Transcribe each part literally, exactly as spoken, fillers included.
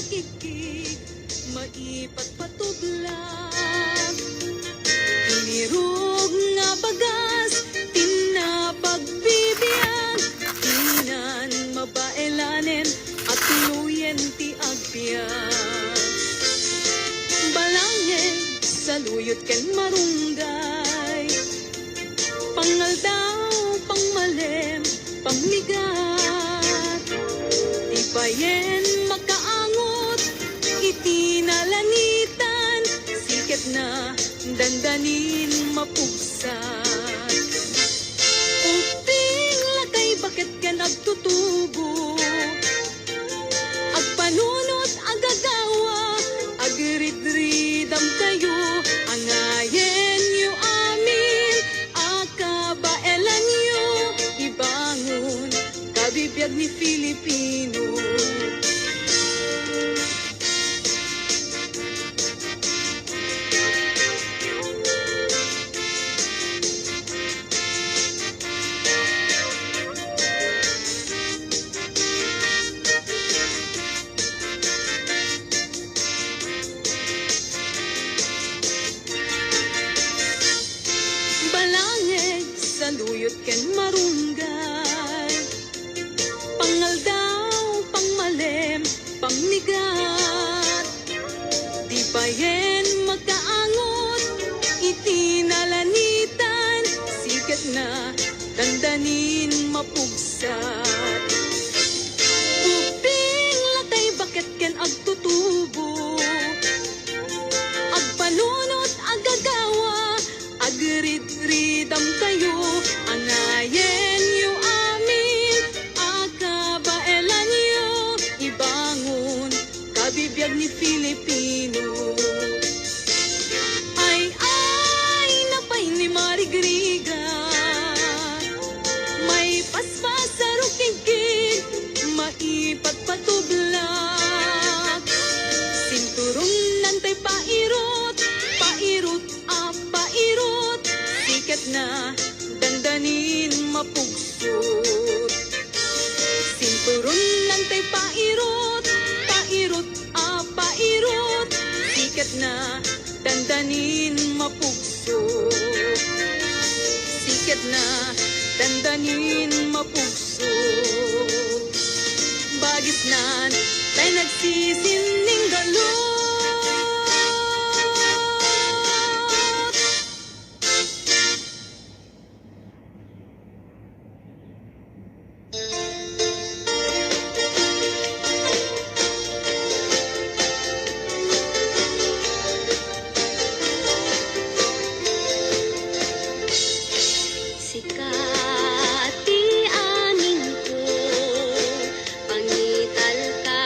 kigkig, maipatpatubla. Inirog nga bagas, ti napagbibiag, dinan mabaelanen, a tuloyen ti agbiag. Balangeg, saluyot ken marunggay. Pangaldaw, pangmalem, pangmigat. Di payen makaangot iti nalanitan, siketna dandanin mapugsat. Ubbing, lakay, baket ken agtutubo. Agpanunot a gagawa, agridridamkayo, angayenyo amin a kabaelanyo, ibangon, kabibiag ni Filipino. Balangeg, saluyot ken marunggay. Pangaldaw, pangmalem, pangmigat. Di payen makaangot iti nalanitan, siketna dandanin mapugsat. Ubbing, lakay, baket ken agtutubo. Agpanunot a gagawa, agridridamkayo, angayenyo amin a kabaelanyo, ibangon, kabibiag ni Filipino. Ay, ay, napay ni Marigriga, maipaspas a rukigkig, maipatpatublak. Sinturon nantay pairut, pairut a pairut, siketna dandanin mapugsut. Sinturon nantay pairut, pairut a pairut, siketna dandanin mapugsut. Siketna dandanin mapugsut. Bagisnan tay nagsisinning galut. Sika ti aningko, pangitalka,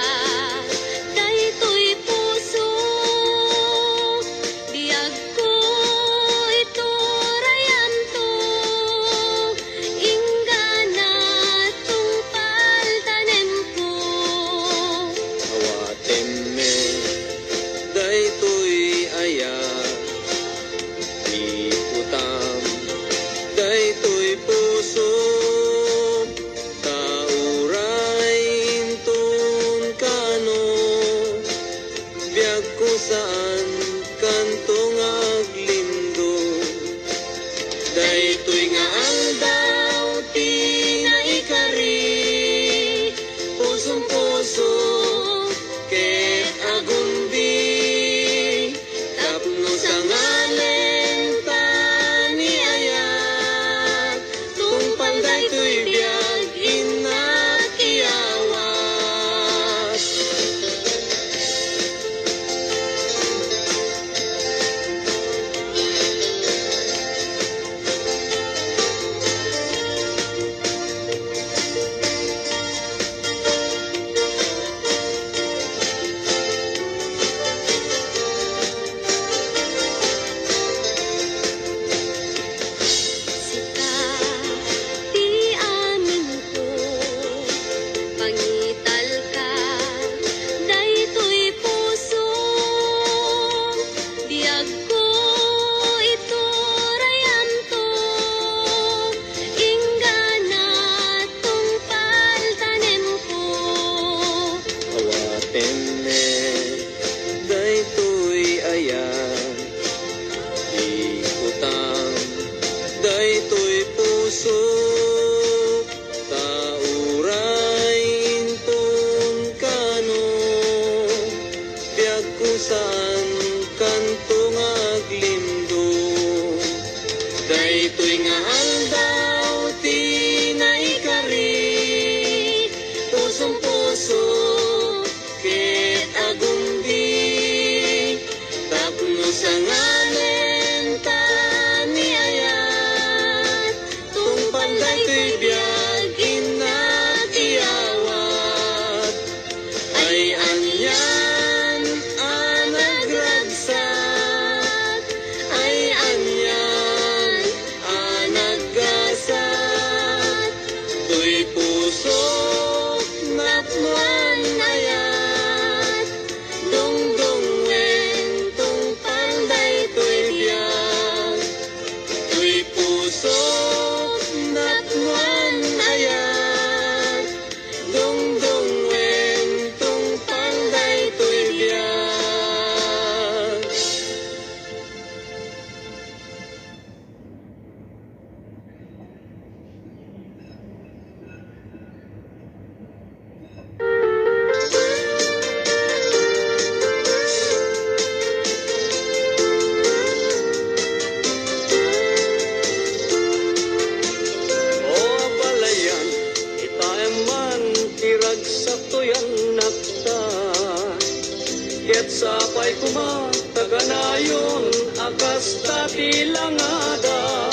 Sapay koma ta kanayon a kasta ti langada.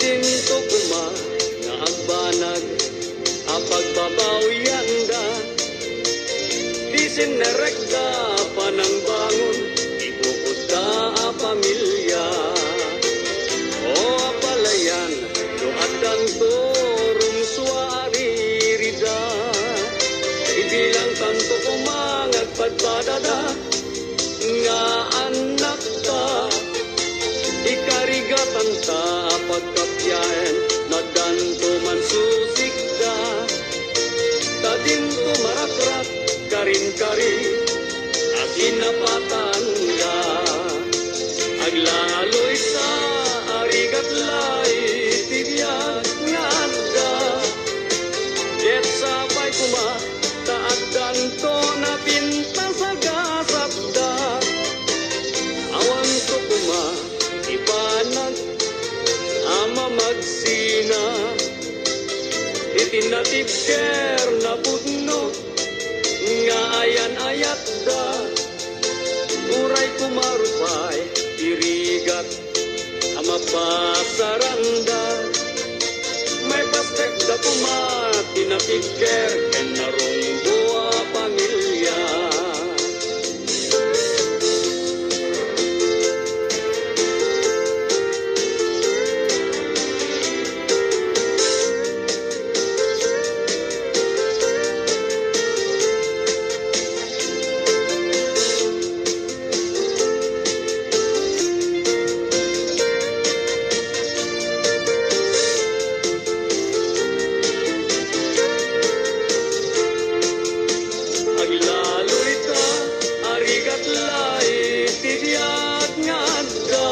Dinto koma nga agbanag a pagbabawyanda. Ti sinnerekda panangbangon ti bukodda a pamilia. O abalayan, no addanto rumsua a ririda, ibilangtanto koma nga agpadpadada nga annakta. Ikarigatanta a pagkapiaen, no addanto mansusikda. Ta dinto marakrak, karinkari a kinapatanda. Aglaloy ta arigat la iti biag nga adda. Ket sapay koma ta addanto napintas a gasatda. Awanto koma ti banag a mamagsina iti natibker napudno nga ayan-ayatda. Uray koma rupay ti rigat a mapasaranda, maipasdekda koma ti natibker ken narungbo a pamilia. Aglaloy ta arigat la iti biag nga adda.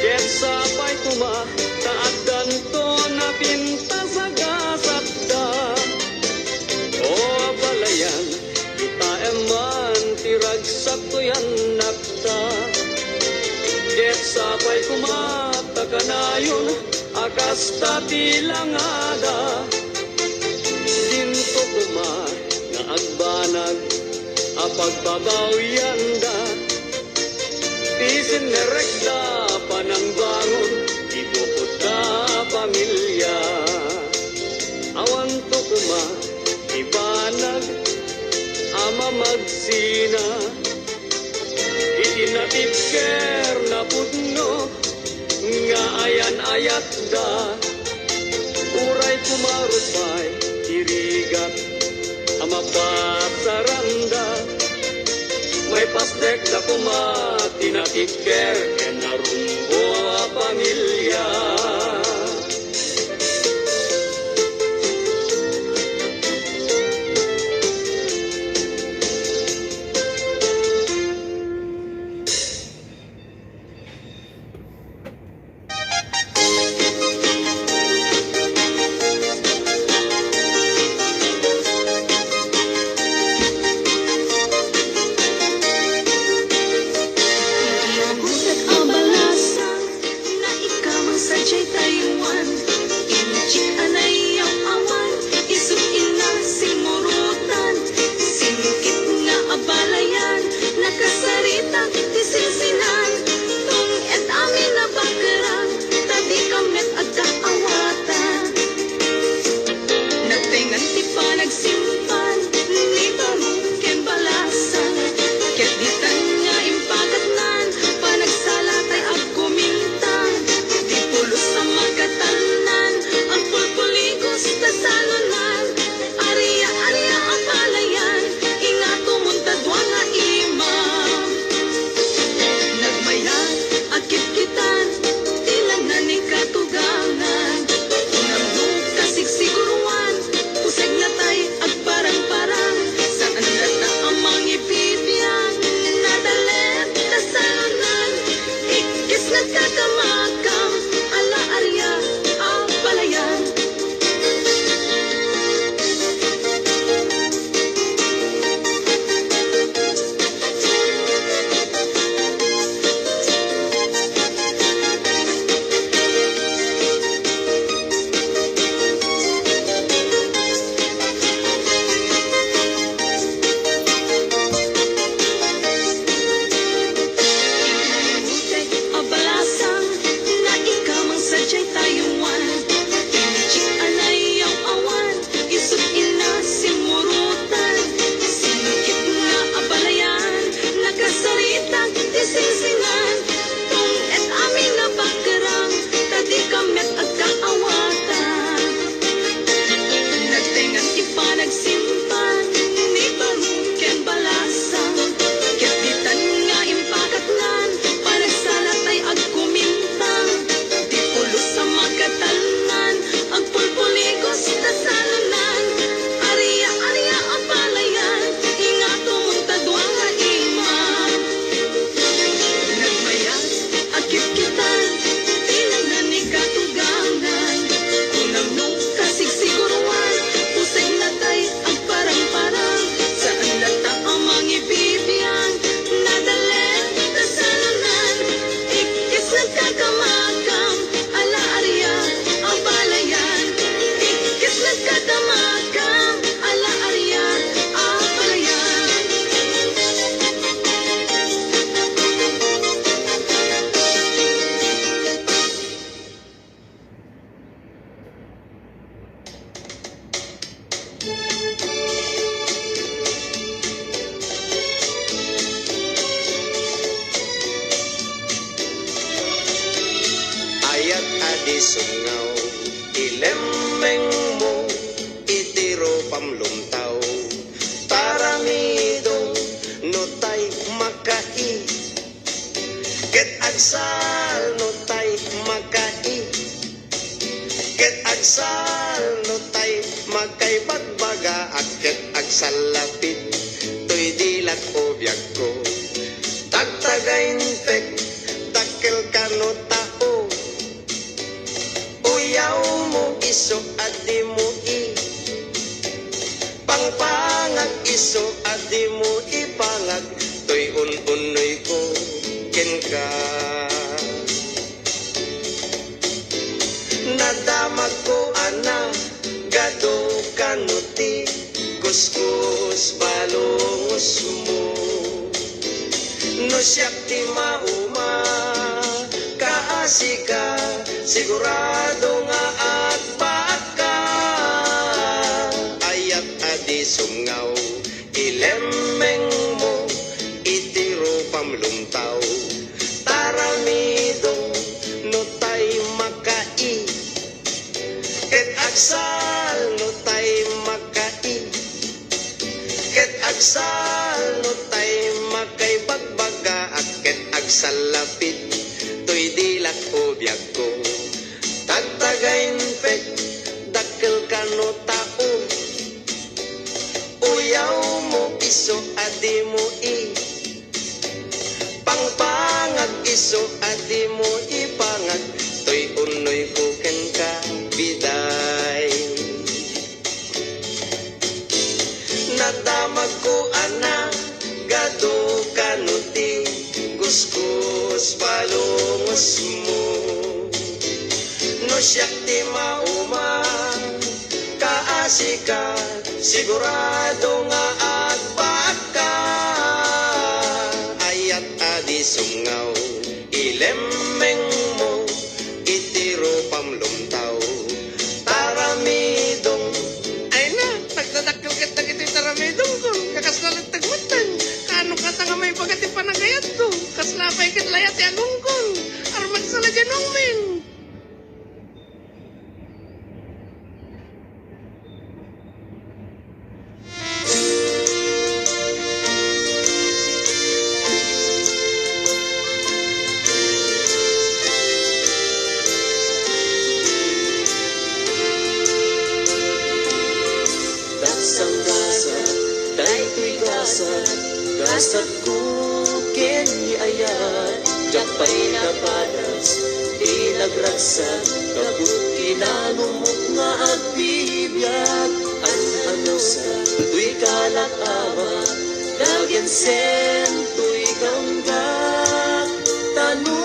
Ket sapay koma ta addanto napintas a gasatda. O abalayan, kitaem man ti ragsak toy annakta. Ket sapay koma ta kanayon a kasta ti langada. Dinto koma nga agbanag a pagbabawyanda. Ti sinnerekda panangbangon ti bukodda a pamilia. Awanto koma ti banag a mamagsina iti natibker napudno nga ayan-ayatda. Uray koma rupay ti rigat a mapasaranda, maipasdekda koma ti natibker ken narungbo a pamilia. Agkaibagbaga ket agsallapit, toy dilak o biagko. Tagtagaintek, dakkel kano tao. Uyawmo isu a dimo i-, pangpangag isu a dimo ipangag, toy un-unnoyko kenka. Nadamagko a nagadu kano ti kuskus balungosmo. No siak ti mauma, kaasika, sigurado nga agpaakka. Ayat a di sumngaw, ilemmengmo iti rupam lumtaw. Taramidong no tay makai, ket agsal no tay makai, ket agsal no tay makaibagbaga, ket agsallapit toy dilak o biagko. Tagtagainpek, dakkel kano tao. Uyawmo isu a dimo i-, pangpangag isu a dimo ipangag, toy unnoyko kenka, biday. Nadamagko a nagadu kano ti kuskus balungosmo. No siak ti mauma, kaasika, sigurado nga agpaakka. Ayat a di sumngaw, ilemmengmo iti rupam lumtaw. Taramidong. Ay na, nagdadakkel ket dagiti taramidongko, kakasla laeng ti agmattan. Kaano kata nga maibaga ti panagayatko? Kasla pay ket layat ti agungkon. Armagsala diay nongmen. Daksang gasat, daytoy gasat, gasatko ken ni ayat. Diak pay napadas ti nagragsak, gapu kinanumok nga agbibiag. An-anusat toy kalak, Ama, dagensen toy kaunggat. Ta no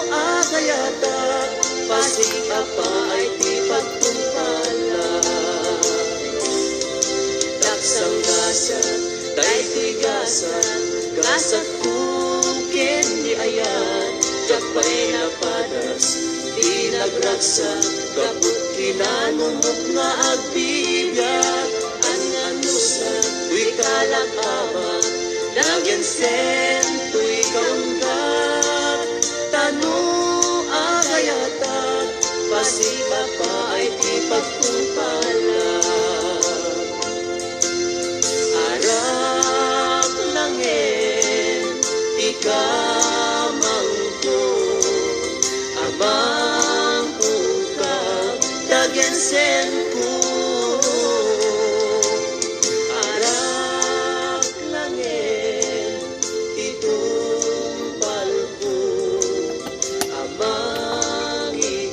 agayatak, pasig a paay ti pagtungpalak. Daksang gasat, daytoy gasat, gasatko ken ni ayat. Diak pay napadas ti nagragsak, gapu kinanumok nga agbibiag. An-anusat toy kalak, Ama, dagensen toy kaunggat. Ta no agayatak, pasig a paay ti pagtungpalak. Arak langen ti kamangko, amangko ka, dagensenko. Arak langen ti tungpalko, amangikkat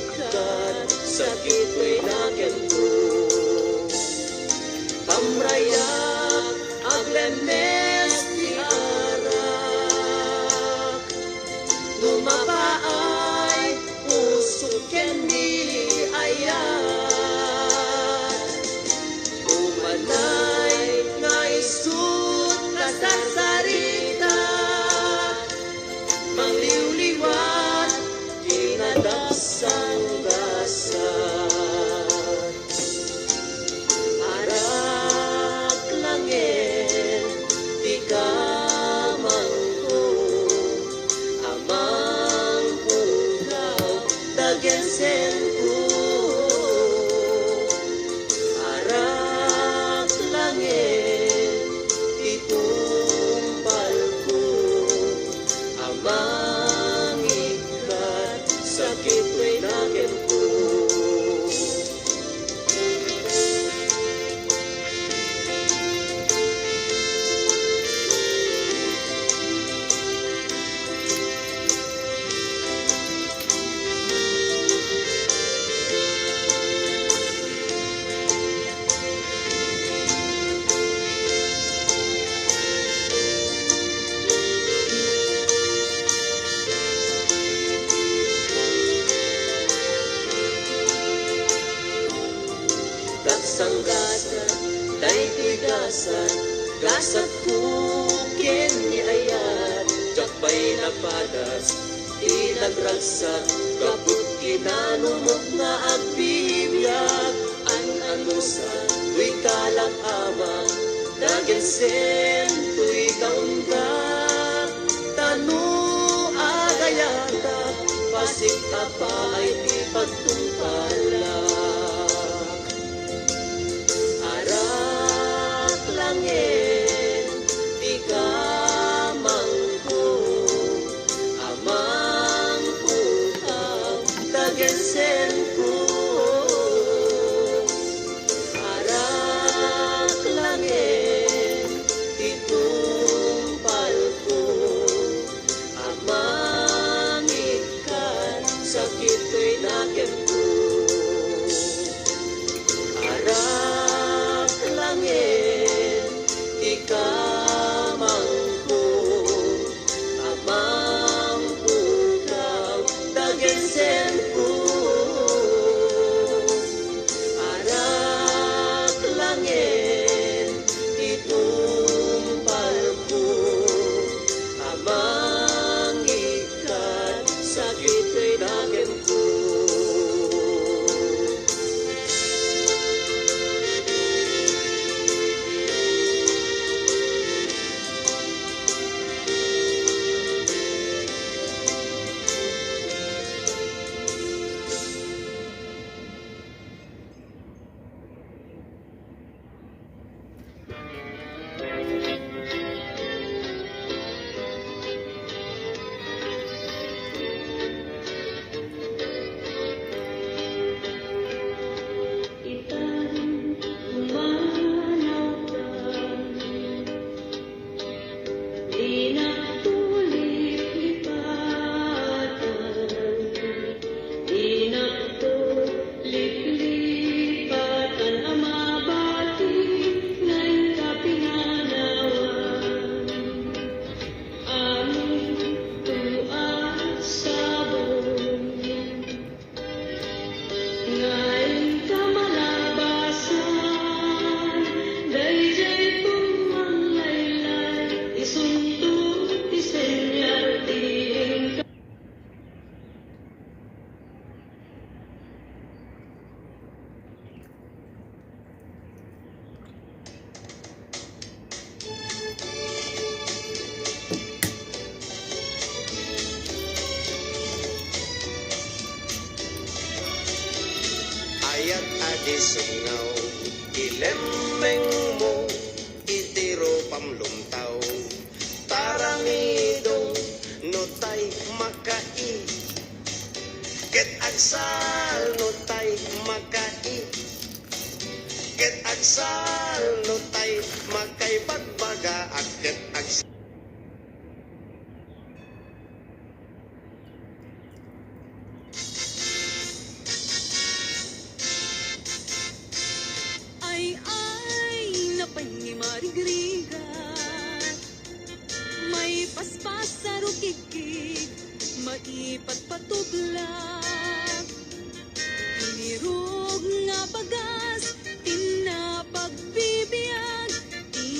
sakit toy nakenko. Pamrayak, aglemmes ti arak. No mapaay, usok ken ni ayat. Sanggasat daytoy gasat, gasatko ken ni ayat, diak pay napadas ti nagragsak, gapu kinanumok nga agbibiag, an-anusan toy kalak ama, dagensen toy kaungga, tano agayatak, pasig a paay ti pagtungpalak. Arak langit ti kamangko, amangkutaw dagensenko. Arak langit ti tungpalko, amangikkan sakit toy nakenko. Arak langit ti kamangko, amangkutaw dagensenko. Arak langit ti tungpalko, amangikkan sakit toy nakenko. Itan, umanaw ka. Dinak to liplipatan, dinak to liplipatan a mabati nga inka pinanawan. Amin to a sabong. Nga inka malabasan, daydiay pumanglaylay, isunto ti senyal ti inka. Ayat a di sumngaw, ilemmengmo iti rupam lumtaw. Taramidong no tay makai, ket agsal no tay makai, ket agsal no tay makaibagbaga, ket agsal. Ay, ay, napay ni marigrigat. Maipaspas a rukigkig, maipatpatubla. Tinirog nga bagas, ti napagbibiag, ti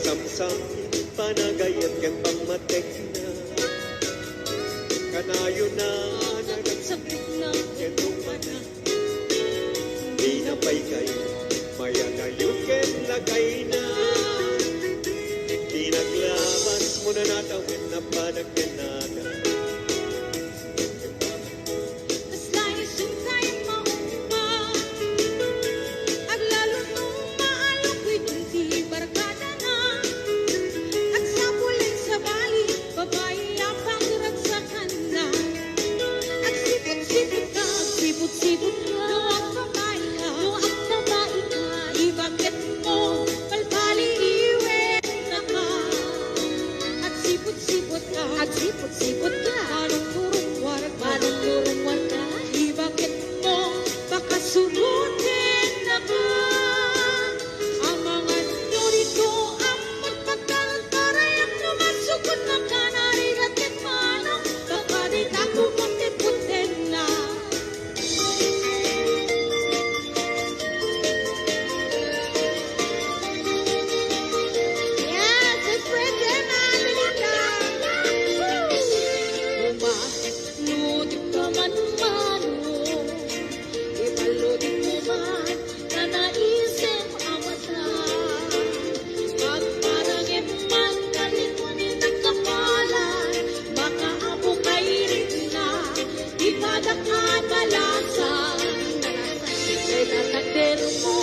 Samsam, panagayat ken pammatekna. Kanayona, nagsakit na ken rupana. Dina pay kay mayanayo ken lakayna. Di naglabas mo nanatawen na padagdanagan. Kasla isentay maungpa. Aglalo no maalok iti barkadana. Agsapul iti sabali, babai a pangragsakanna. Agsiput-siput ka, agsiput-siput ka. No agbabai ka, no agbabai ka. Ibaket mo, balbaliwen ka. Agsiput-siput ka, agsiput-siput ka. Manungturong warka, manungturong warka. Ibaket mo, pakasuroten na ka. Amangan no dito ang magpagkalat para yang lumasukot na ka, narigat ket manong, baka di tako pagtiputenna. Yes, let's spread them out, Melissa. Uma, ludik ka man, mano. Ipaludik mo man, nanaisem a mata. Pagparangem man, kalikuni nagkapalan. Makaammo kay ritna, di kadak a balasan. Kay tatakder mo,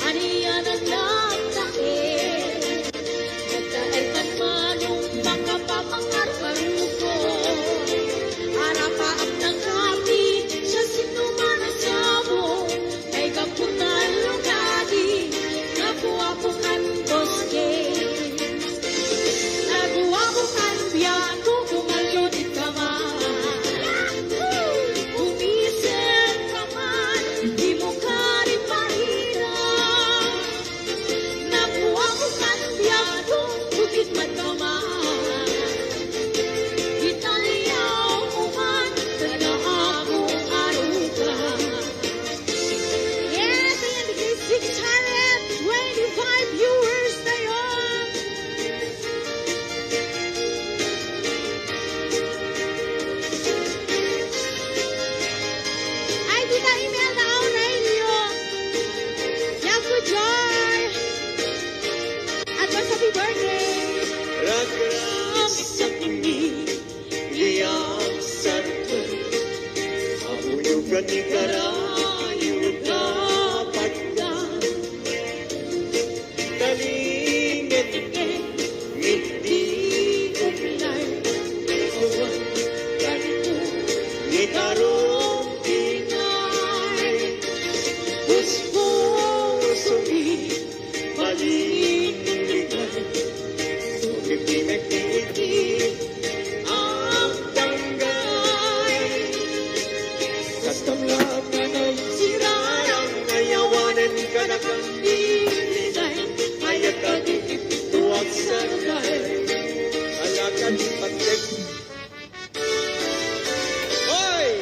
anian a nagtae. Nagtae kan manong makapapangarparuko. Arapaak nang kami, siasino man a sabo. Kay gapu ta lugadi, naguapo kan boske. Naguapo kan biag, kukumalyo di ka man. Umisip ka man, di mo ka rin maira. Naguapo kan biag, kung bukit man ka man. Di taliaw ko man, kada ako aruga. Yes, ayan, six hundred twenty-five viewers tayo. Ay, Tita Imelda Aurelio. Yan po, Joy. Advance happy birthday. Ragragsak mi, liagsarto. Auyugan ni karayo, kapatgan. Talinget-nget, mitdi ublay. Awan, kanto, mitarong tinay. Puspusomi, balinligay. Iti mekti iti amdanggay. Kastam la kanay, sirarang ayawanen kanakan dilinay. Ayat adi ipituak sargay. Alakan patek. Hoy!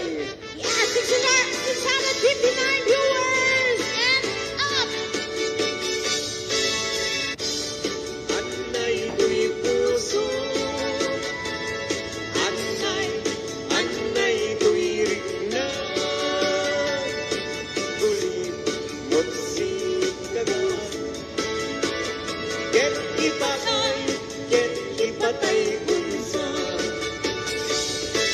Yes, six hundred, six hundred fifty-nine viewers and up! Annay toy puso, annay, annay toy rikna. Ulipmot sikaga, ket ipatay, ket ipatay unsa.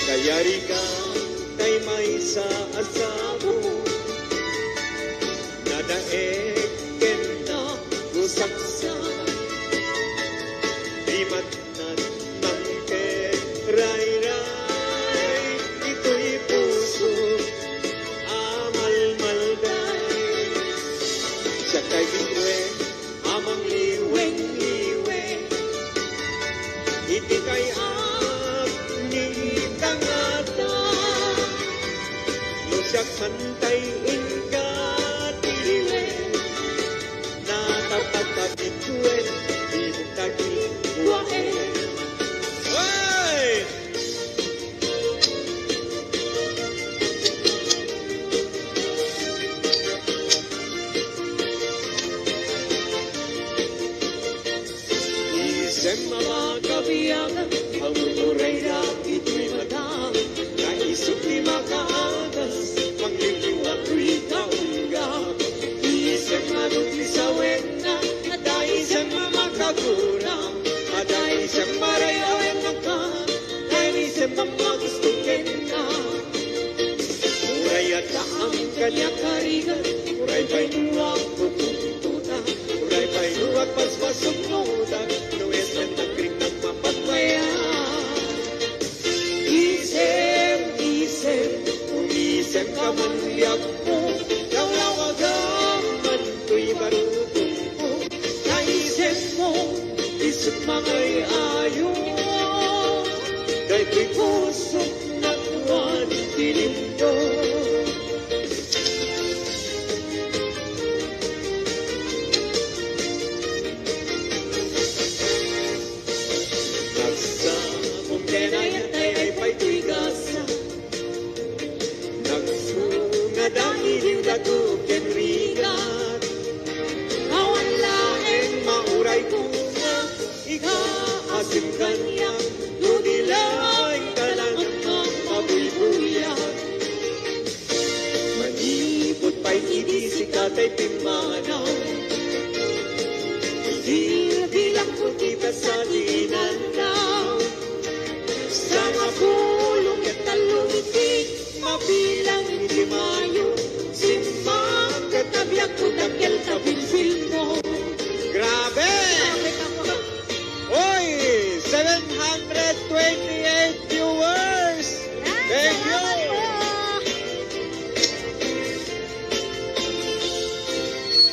Kayarikan tay maysa a sabo, nadaek ken nakusaksak. Di matnat mangkerrayray, ditoy puso a malmalday. Siak tay bituen a mangliweng-liweng iti kay-at ni tangata. No siak man tay inka ti liweng, Ken mamakabiag, ammon uray dagitoy mata, nga isut' ti makaagas, mangliwliwa toy kaunggap. Isem adu ti sawenna, adda isem a makagura, adda isem a ray-awen a ka, adda isem a magusto kenka. Uray adda amin kaniak a rigat, uray pay no agkukuntutak, uray pay no agpaspasunnotak, no espen agriknak mapagmayat. Isem, isem, umisemka man biagko, lawlawagam man toy barukongko. Naisemmo, isut' mangay-ayo, daytoy pusok nakuan ti lindo. Nagsapong ken ayat ay pay toy gasa. Nagsungad a iliw, dagu ken rigat. Awan laeng mauray ko nga ikaasim kaniak, no di laeng talaga mabuybuyak. Manipud pay idi sika tay pimmanaw, bilbilangko ti petsa ti inannaw. Sangapulo ket tallo iti mabilang iti Mayo, simmang ket nabiagko dakkel ta bilbilmo. Grabe! Grabe ka po. Oy, seven hundred twenty-eight viewers. Yan, thank you. Salamat po.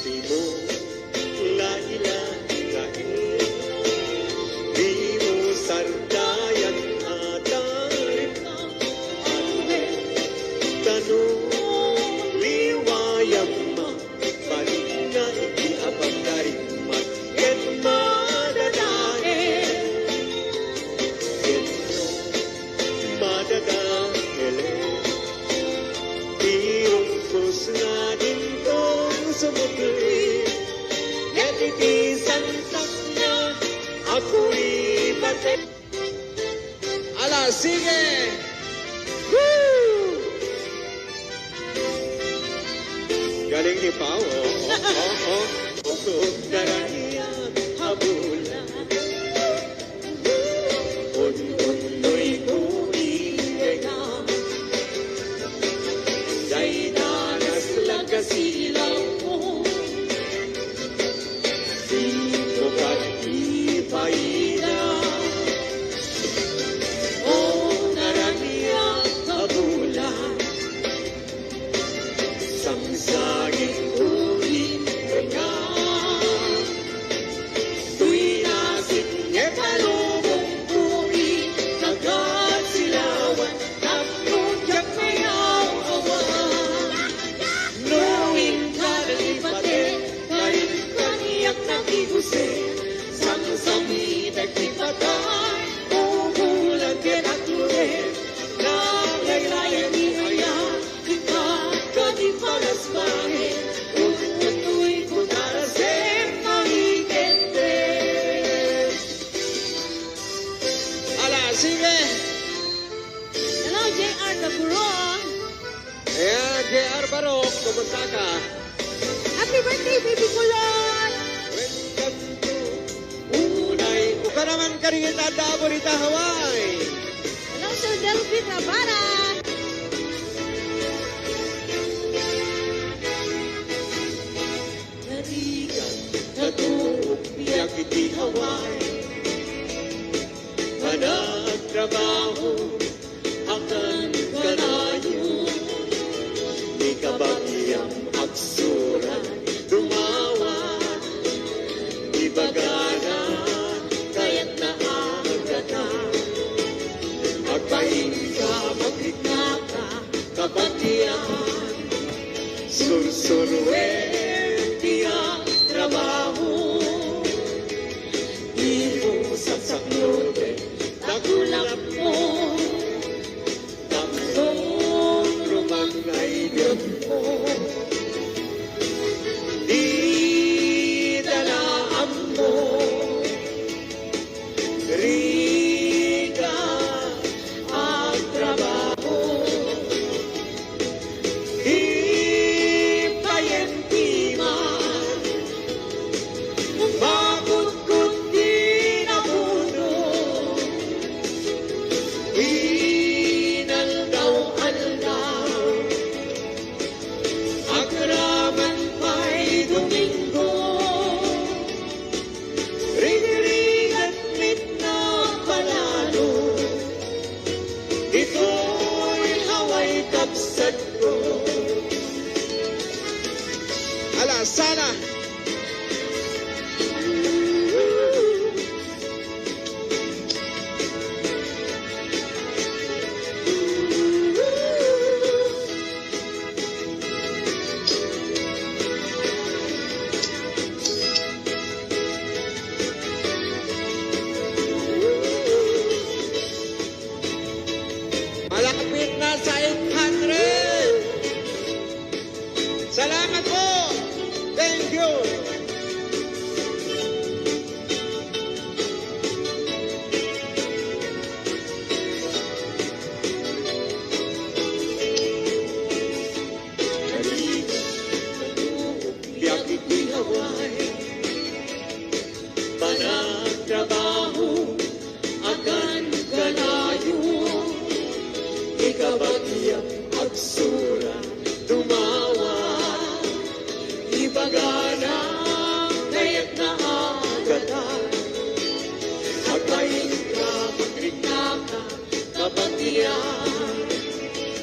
Di mo lailai, di mo sardayan a tarima, alwe, tano, liwayam ma. Balik nga iti apagtarimmat ket madadael. Ket no madadaelen, ti rungkos nga dintong sumutli, ket iti santak nga apuri batek. Ala, sige! Woo! Galing ni Pao, oh, oh, oh, oh. Daranian a bulan. Un-unnoy ko iti dayta a lagas ti ilawko. Sino ka ipaida? O naranian a bulan, sangsangit ko iti tengnga. Toy nasip nga palubong ko iti kagatsilawan. Tapno diak mayaw-awan. No inka nalipatek, karit kaniak nagigusem. Samsamitek ti patay, bubulan ken agluem. Nagayrayan ni aya, inka kadi parasbaen. Ututuyko tarasem, maikente. Ala, sige. Hello, J R Gaburon. Ayan, J R Barok, kumusta ka? Happy birthday, baby kulot! Welcome to Unay. Uka naman ka rin, Tanda Burita, Hawaii. Hello, Sir Delvin Rabara. Narigat, natuok biag iti Hawaii. Panagtrabaho, akan kanayon. Ni kabagiam agsurat, dumawat. Ibagana, kayatna a agatan. Agpaingka, magriknaka, kapatian. Sursuroen ti agtrabaho. Dimo saksakloten ta kulapmo. Tapno rumangay biagmo. Dita la ammo.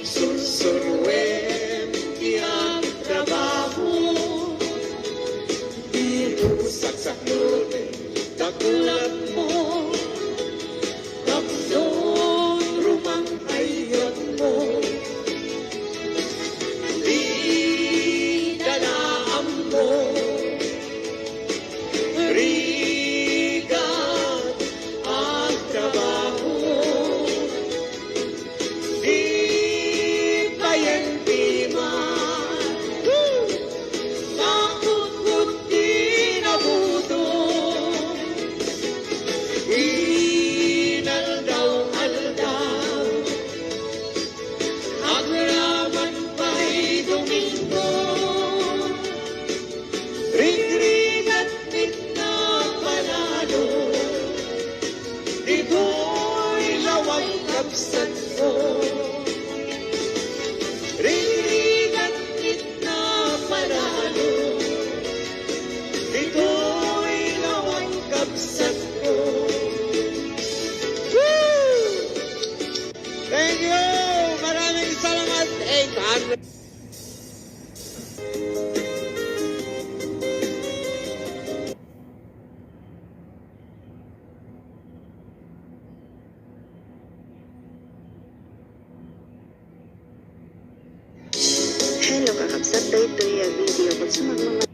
Sursuruem ti agtrabaho. Dito saksakloten dakulap mo. Tapno rumang ayat mo. Di dalaam mo. Rigat agtrabaho. Di payen di man. Makutkot ti nabuto. Inaldaw-aldaw. Agraman pay Domingo. Rigrigat ti napalalo. Ditoy lawag kabsatko. Rigrigat ti napalalo. Ditoy lawag kabsatko. Woo! Thank you! Maraming salamat, eight hundred. Hello, kakabsat, daytoy a video ket sumagmamano